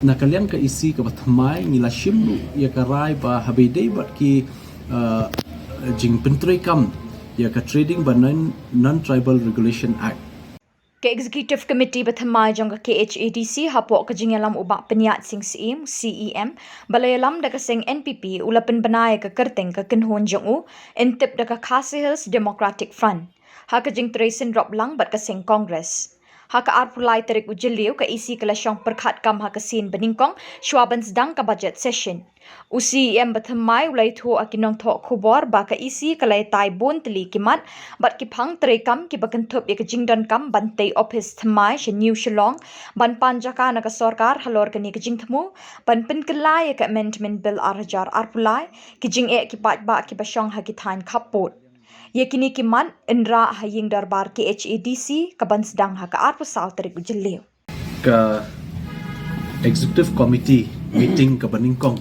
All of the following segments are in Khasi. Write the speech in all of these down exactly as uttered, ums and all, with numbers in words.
Na ka liang ka E C kaba thymmai, ngi la shim ruh ïa ka rai ba haba ïadei bad ki, uh, jingpyntreikam ïa ka Trading bad Non-Tribal Regulation Act. Ka Executive Committee ba thymmai jong ka K H A D C hapoh ka jingïalam u Bah Pynïaid Sing Syiem, C E M, ba la ïalam da ka seng N P P, u la pynbna ïa ka kyrteng ka kynhun jong u, yn tip da ka Khasi Hills Democratic Front, ha ka jingtrei synrop lang bad ka seng Congress. Ha ka arphew lai tarik u Jylliew, ka E C ka la shong pyrkhat kam ha ka sien banyngkong shuwa ban sdang ka budget session. U C E M ba thymmai u la ïathuh ha ki nongthoh khubor ba ka E C ka la ïatai bun tylli ki mat bad ki phang treikam kiba kynthup ïa ka jingdonkam ban tei ophis thymmai sha New Shillong, ban pan jaka na ka sorkar halor kane ka jingthmu ban pynkylla ïa ka Amendment Bill ar hajar arphew lai, ki jingeh ki paidbah kiba shong ha ki thaiñ khappud. Ïa kine ki mat yn rah ha ïing dorbar K H A D C kaban sdang ha ka arphew saw tarik u Jylliew. Ka Executive Committee meeting kaba nyngkong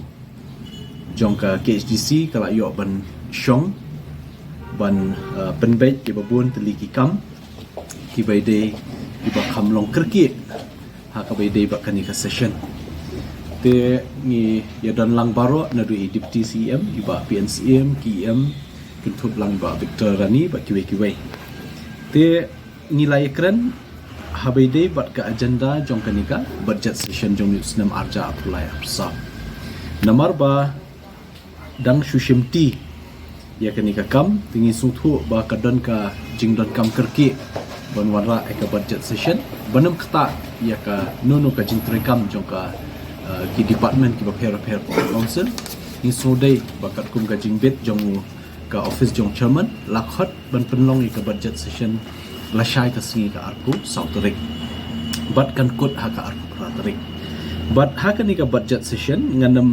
jong ka K H A D C ka la ïoh ban shong ban, uh, pynbeit kiba bun tylli ki kam kiba ïadei kiba kham long kyrkieh ha kaba ïadei bad kane ka session. Te ngi ïadon lang baroh, naduh i Deputy C E M, i Bah P N Syiem, ki E M, kynthup lang Bah Victor Rani bad kiwei kiwei. Te ngi la ïakren haba ïadei bad ka agenda jong kane ka budget session jong u snem ar hajar arphew lai arphew saw. Namar ba dang shu shimti ïa kane ka kam, te ngi sngewthuh ba ka don ka jingdonkam kyrkieh ban wanrah ïa ka budget session ban ym ktah ïa kano kano ka jingtreikam jong ka, uh, ki department kiba pher bapher ka council. Ngi sngewdei ba katkum ka jingbit jong u ka office jong chairman, la khot ban pynlong ïa ka budget session lashai ka sngi, ka arphew saw tarik, bad kan kut ha ka arphew phra tarik. Bad ha kane ka budget session ngan ym,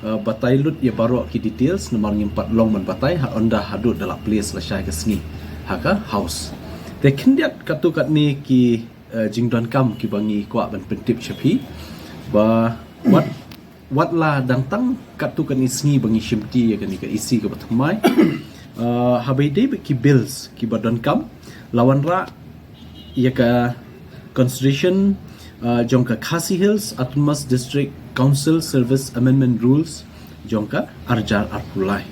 uh, batai lut ïa baroh ki details namar ngim pat long ban batai ha ynda haduh da la place lashai ka sngi ha ka House. Te khyndiat katto katne ki, uh, jingdonkam kiba ngi kwah ban pyntip sha phi ba wat, wat la dang tang katto katne sngi ba ngi shimti ïa kane ka E C kaba thymmai, uh, haba ïadei bad ki bills kiba donkam, la wanrah ïa ka consideration, uh, jong ka Khasi Hills Autonomous District Council Service Amendment Rules jong ka ar hajar arphew lai.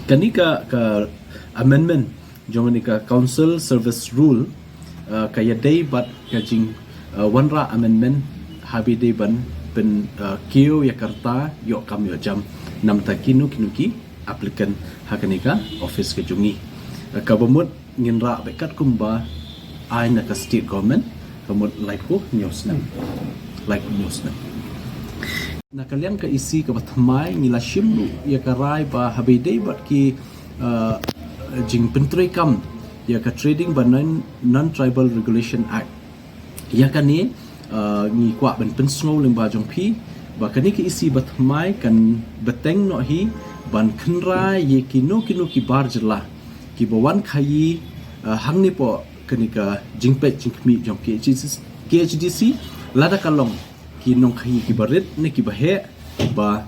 Kane ka, ka amendment jong kane ka Council Service Rule, uh, ka ïadei bad ka jing, uh, wanrah amendment haba ïadei ban pyn, uh, kiew ïa ka rta ïoh kam ïoh jam namar kino kino ki applicant ha kane ka office ka jong ngi. Uh, kaba mut ngin rah beit katkum ba ai na ka state government, ka mut laiphew hynñiew snem. Laiphew hynñiew snem. Na ka liang ka E C kaba thymmai, ngi la shim ruh ïa ka rai ba haba ïadei bad ki, uh, jingpyntreikam ïa ka Trading bad Non, Non-Tribal Regulation Act. Ïa kane, uh, ngi kwah ban pynsngew lyngba jong phi ba kane ka E C ba thymmai kan bteng noh hi ban kynra ïa kino kino ki bar jylla kiba wan khaïi, uh, hangne hapoh kane ka jingpeit jingkhmih jong K H D C, K H D C, lada ka long ki nongkhaïi kiba rit ne kiba heh, ba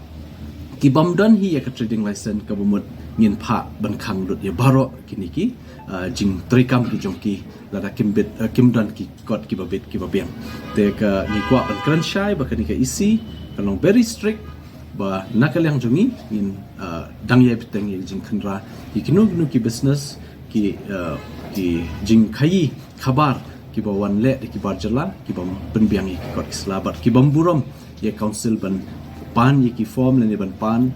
ki bym don hi ïa ka trading license, kaba mut ngin phah ban khang lut ïa baroh kine ki, uh, jingtreikam ki jong ki lada kim bit, uh, kim don ki kot kiba bit kiba biang. Te ka ngi kwah ban kren shai ba kane ka E C ka long very strict, ba na ka liang jong ngi ngin, uh, dang ïai bteng ïa ki jingkynra ïa kino kino ki business, ki, uh, ki jingkhaïi khabar kiba wan leh da ki bar jylla, ki bym pynbiang ïa ki kot ki sla bad ki bym burom ïa council ban pan ïa ki form lane ban pan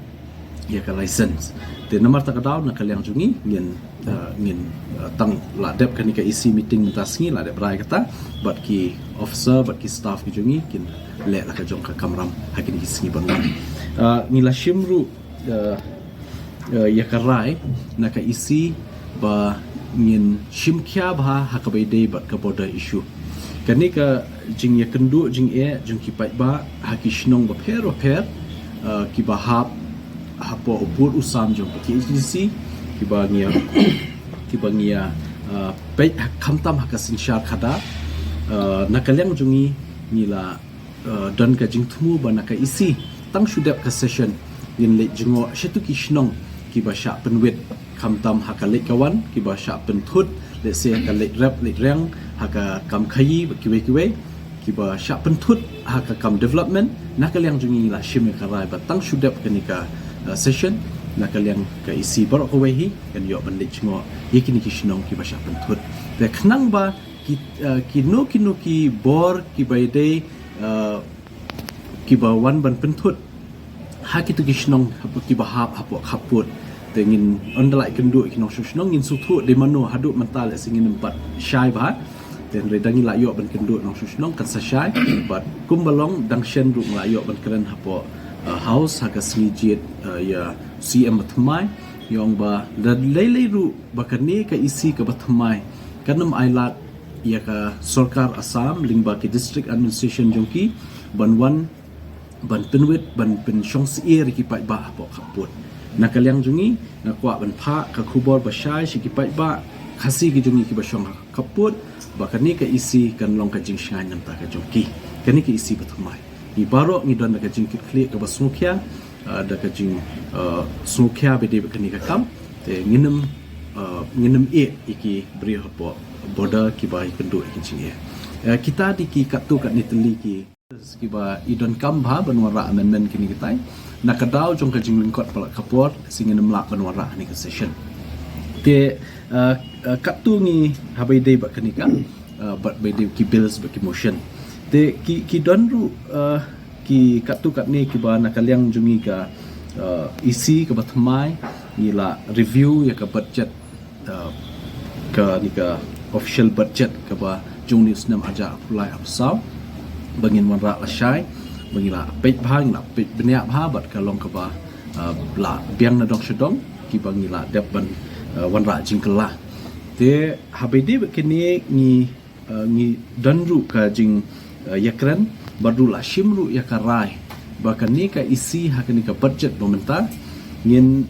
ïa ka license. Te namar kata ka daw na ka liang jong ngi ngin, uh, ngin, uh, tang la dep kane ka E C meeting mynta sngi, la dep rai kata, bad ki officer bad ki staff ki jong ngi kin leh la ka jong ka kamram ha kine ki sngi ban wan. Uh, ngi la shim ruh, uh, uh, ïa ka rai na ka E C ba ngin shim khia bha ha kaba ïadei bad ka border issue. Kane ka jingïakynduh jingeh jong ki paidbah ha ki shnong bapher bapher, uh, kiba hap hapoh u pud u sam jong ka K H D C, kiba ngi ïa, kiba ngi ïa, uh, peit ha, khamtam ha ka synshar khadar, uh, na ka liang jong ngi ngi la uh, don ka jingthmu ba na ka E C tang shu dep ka session ngin leit jngoh shato ki shnong kiba shah pynwit, khamtam ha ka leit ka wan, kiba shah pynthut, lehse ha ka leit rep leit reng, ha ka kam khaïi bad kiwei kiwei, kiba shah pynthut ha ka kam development, Na ka liang jong ngi la shim ïa ka rai ba tang shu dep kane ka, uh, session, na ka liang ka E C baroh kawei hi kan ïoh ban leit jngoh ïa kine ki shnong kiba shah pynthut. Te khnang ba ki, uh, kino kino ki bor kiba ïadei, uh, kiba wan ban pynthut ha kito ki shnong hapoh, kiba hap hapoh khappud. Te ngin ym da lah kynduh ki nongshong shnong, ngin sngewthuh dei mano. Haduh mynta lehse ngin ym pat shai bha. Te hynrei da ngi lah ïoh ban kynduh nongshong shnong kan sa shai. Bad kumba long dang shen ruh ngi lah ïoh ban kren hapoh, uh, House ha ka sngi jied, uh, ïa C M bathymmai, ïa ong ba da lei lei ruh ba kane ka E C kaba thymmai kan ym ailad ïa ka sorkar Assam lyngba ki district administration jong ki ban wan ban pynwit, ban pynshong syiar ïa ki paidbah hapoh khappud. Na ka liang jong ngi nga kwah ban phah ka khubor ba shai sha ki paidbah Khasi ki jong ngi kiba shong ha khappud ba kane ka E C kan long ka jingshngaiñ na ka bynta ka jong ki. Kane ka E C bathymmai, ngi baroh ngi don da ka jingkitkhlieh kaba sngewkhia, uh, da ka jing, uh, sngewkhia ba dei ba kane ka kam. Te ngin ym, uh, ngin ym ïeh ïa ki briew hapoh border kiba ïakynduh ïa ki jingeh. Uh, kita dei ki katto katne tylli ki kiba i donkam bha ban wanrah amendment kine kitai. Na ka daw jong ka jinglyngkot palat ka por, lehse ngin ym lah ban wanrah ha kane ka session. Te, uh, uh, katto ngi ha ba ïadei bad kane ka, uh, bad ba ïadei ki bills bad ki motion. Te ki, ki don ruh, uh, ki katto katne kiba na ka liang jong ngi ka, uh, E C kaba thymmai, ngi la review ïa ka budget, uh, kane ka official budget kaba jong une u snem arhajar arphew lai arphew saw, ba ngin wanrah lashai, ba ngi la peit bha, ngi la peit bniah bha, bad ka long kaba, uh, la biang na dong sha dong kiba ngi la dep ban, uh, wanrah jingkylla. Te ha ba ïadei bad kine ngi, uh, ngi don ruh ka jing, uh, ïakren bad ruh la shim ruh ïa ka rai ba kane ka E C ha kane ka budget ba mynta ngin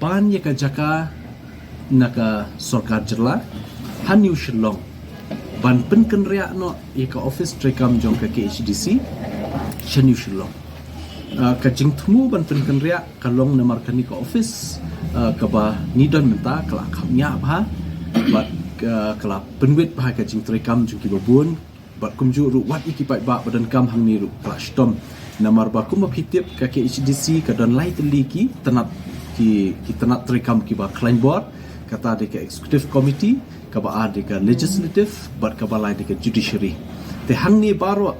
pan ïa ka jaka na ka sorkar jylla ha New Shillong ban pynkynriah noh ïa ka office treikam jong ka K H A D C sha New Shillong. Uh, ka jingthmu ban pynkynriah ka long namar kane ka office, uh, kaba ngi don mynta ka la kham ñiah bha bad, uh, ka la pynwit bha ka jingtreikam jong kiba bun. Bad kumjuh ruh wat ïa ki paidbah ba donkam hangne ruh ka la shitom. Namar ba kumba phi tip ka K H A D C ka don lai tylli ki tnat, ki, ki tnat treikam kiba khlaiñ bor, kata dei ka executive committee, kaba ar dei ka legislative, bad kaba lai dei ka judiciary. Te hangne baroh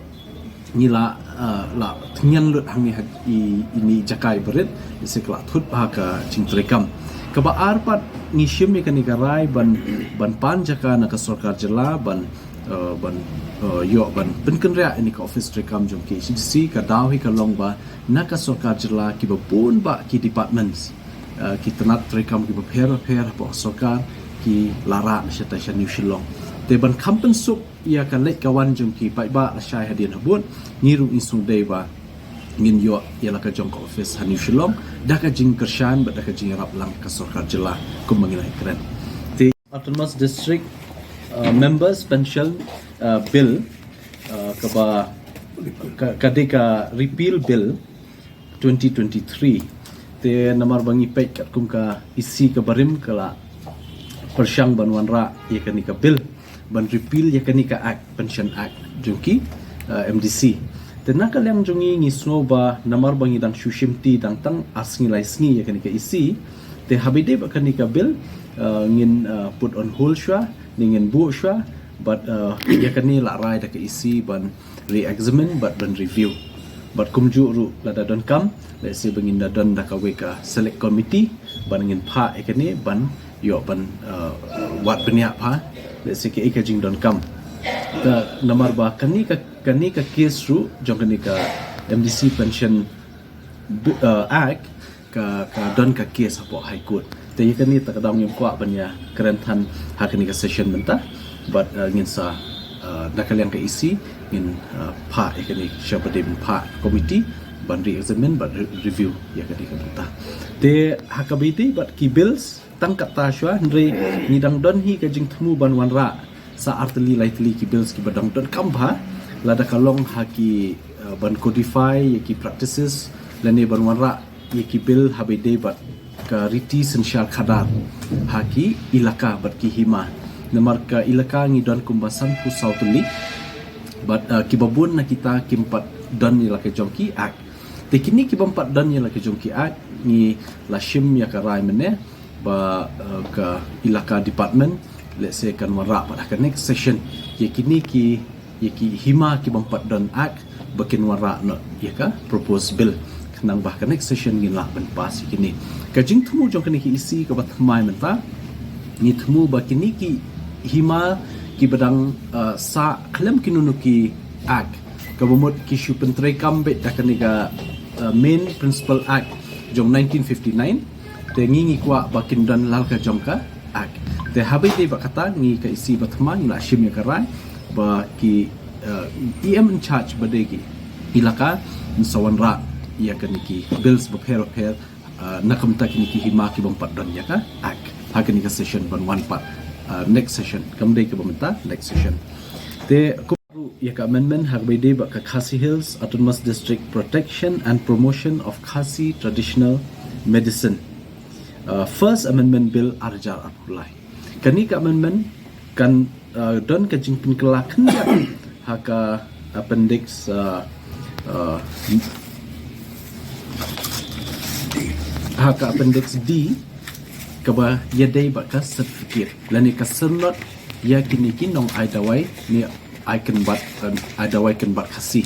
ngi la, uh, la thngan lut hangne ha i, ine i jaka i barit, lehse ka la thut bha ka jingtreikam. Kaba ar pat ngi shim ïa kane ka rai ban, ban pan jaka na ka sorkar jylla ban, uh, ban, uh, ïoh ban pynkynriah ïa kane ka office treikam jong K H A D C, ka daw hi ka long ba na ka sorkar jylla kiba bun bah ki departments, uh, ki tnat treikam kiba pher pher hapoh sorkar ki la rah shatai sha New Shillong. Te ban kham pynsuk ïa ka leit ka wan jong ki paidbah lashai hadien habud, ngi ruh ngi sngewdei ba ngin ïoh ïa la ka jong ka office ha New Shillong da ka jingkyrshan bad da ka jingïarap lang ka sorkar jylla kumba ngi la ïakren. Te Autonomous District, uh, Members Pension, uh, Bill, uh, kaba ka, ka dei ka Repeal Bill twenty twenty-three. Te namar ba ngi peit katkum ka E C kaba rim ka la pyrshang ban wanrah ïa kane ka bill ban repeal ïa kane ka Act, Pension Act jong ki, uh, M D C. Te na ka liang jong ngi ngi sngew ba namar ba ngi dang shu shimti dang tang ar sngi lai sngi ïa kane ka E C, te ha ba ïadei bad kane ka bill, uh, ngin, uh, put on hold shuwa, ne ngin buh shuwa, bad, uh, ïa kane la rai da ka E C ban re-examine bad ban review. Bad kumjuh ruh lada donkam, lehse ba ngin da don da kawei ka select committee ban ngin phah ïa kane ban ïoh ban, uh, wad bniah bha, lehse kaei ka jingdonkam. Te namar ba kane ka, kane ka case ruh jong kane ka M D C Pension Bi-, uh, Act ka, ka don ka case hapoh High Court. Te ïa kane te ka daw ngim kwah ban ïakren than ha kane ka session mynta. Bad, uh, ngin sa, uh, na ka liang ka E C ngin, uh, phah ïa kane sha ba dei ban phah committee ban re-examine bad re-, review ïa kane ka bynta. Te ha kaba ïadei bad ki bills tang katta shuwa, hynrei ngi dang don hi ka jingthmu ban wanrah sa ar tylli lai tylli ki bills kiba dang donkam bha, lada ka long ha ki, uh, ban codify ïa ki practices lane ban wanrah ïa ki bill ha ba ïadei bad ka riti synshar khadar ha ki ilaka bad ki hima. Namar ka ilaka ngi don kumba sanphew saw tylli bad, uh, kiba bun na kita kim pat don ïa la ka jong ki Act. Te kine ki bym pat don ïa la ka jong ki Act, ngi la shim ïa ka rai mynne ba, eh, ka ilaka department, let's say, kan wanrah pat ha ka next session ïa kine ki, ïa ki hima ki bym pat don Act ba kin wanrah noh ïa ka proposed bill. Khnang ba ha ka next session ngin lah ban pass ïa kine. Ka jingthmu jong kane ka E C kaba thymmai mynta, ngi thmu ba kine ki hima kiba dang, eh, sah khlem kino kino ki Act, kaba mut ki shu pyntreikam beit da kane ka, eh, main principal Act jong nineteen fifty-nine, te ngi, ngi kwah ba kin don la ka jong ka Act. Te haba ïadei bad kata, ngi ka E C ba thymmai ngi la shim ïa ka rai ba ki, eh, E M in charge ba dei ki ilaka, yn sa wanrah ïa kine ki bills bapher bapher, eh, na ka bynta kine ki hima ki bym pat don ïa ka Act ha kane ka session ban wan pat, eh, next session. Kam dei kaba mynta, next session. Te kum ruh ïa ka amendment ha kaba ïadei bad ka Khasi Hills Autonomous District Protection and Promotion of Khasi Traditional Medicine, eh, First Amendment Bill ar hajar arphew lai. Kane ka amendment kan, eh, don ka jingpynkylla khyndiat ha ka appendix, eh, eh, ha ka appendix D, kaba ïadei bad ka certificate lane ka syrnod ïa kine ki nongai dawai ne ai kynbat, eh, ai dawai kynbat Khasi.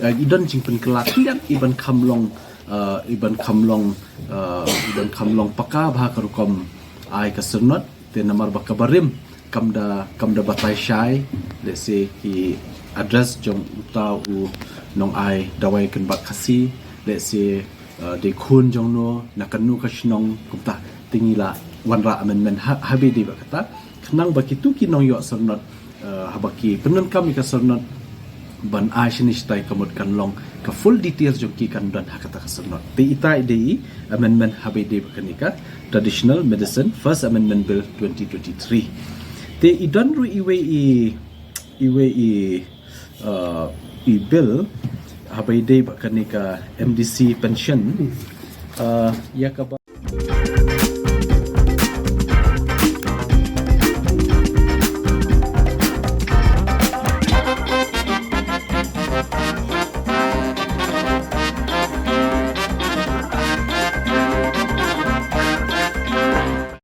Eh, i don jingpynkylla khyndiat, i ban kham long, eh, i ban kham long, eh, i ban kham long paka bha ka rukom ai ka syrnod. Te namar ba ka barim kam da, kam da batai shai, let's say, ki address jong uta u nongai dawai kynbat Khasi, let's say, eh, dei khun jong no, na kano ka shnong, kumta. Te ngi la wanrah amendment ha, haba ïadei bad kata, khnang ba kito ki nongïoh syrnod, eh, haba ki pyndonkam ïa ka syrnod ban ai shane shatai, ka mut kan long ka full details jong ki kan don ha kata ka syrnod. Te ita i dei i amendment haba ïadei bad kane ka Traditional Medicine First Amendment Bill twenty twenty-three. Te i don ruh iwei i, iwei i, eh, i bill haba ïadei bad kane ka M D C pension, eh, ïa kaba